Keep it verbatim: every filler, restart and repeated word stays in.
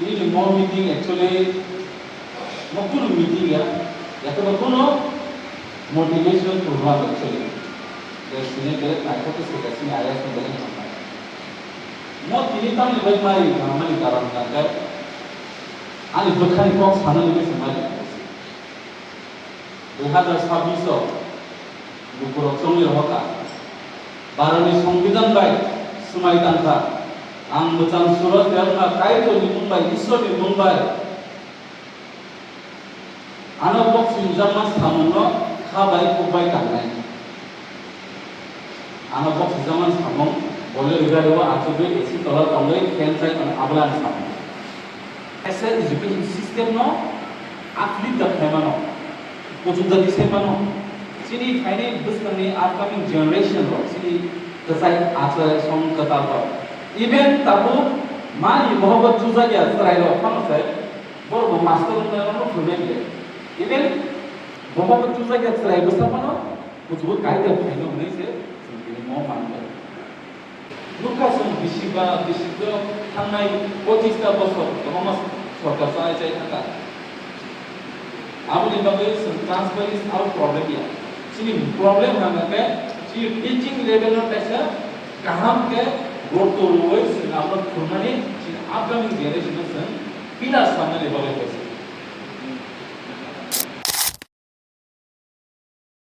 Nini mo meeting actually mo kunu meeting ya, ya to ba kunu motivational program actually. Dai sini dai naikha to sida sini ayah sini dai hambai. Mo tini tamni bai mai hamani karon tangkai ani bwkhani kok sanani bai samai. Dui hazar sabbish o lukurok chongwi rohorkha. Bharotni Songbidan bai swmai tangkha. Ang mwchang Suraj Debbarma Kaitorni mung bai, Ishwarni mung bai ano bok singjakma samungno kha bai kuk bai tangnai. Ano bok singjakma samung, bolero gari o achugwi A C tola tongwi fan chai tong abla ni samung. Kaisa education system no uplift da khlaimano, kuchuk jati se mano. Chini phainai bwskangni upcoming generation rok, chini kwchai achai song kwtal rok. Even tabuk mani bohogo chujakya chwrai rok phano se, borok bo master wngna rok no phwrwngnai bile. Even bohogo chujakya chwrai bwsa phano kuchugo kaida phaino hwnwi se chwng tini mo manwi. Nukha chwng bisi ba, bisi borok thangnai pochista bosor kwbangma sorkar chanai chai thangkha. Aboni bagwi chwng transparency aro problem ya. Chini problem hwnka khe chini teaching level no kaisa kaham khe gotto rwui chwng abono phwrwngnani chini upcoming generation no chwng pillar sanani bagwi khe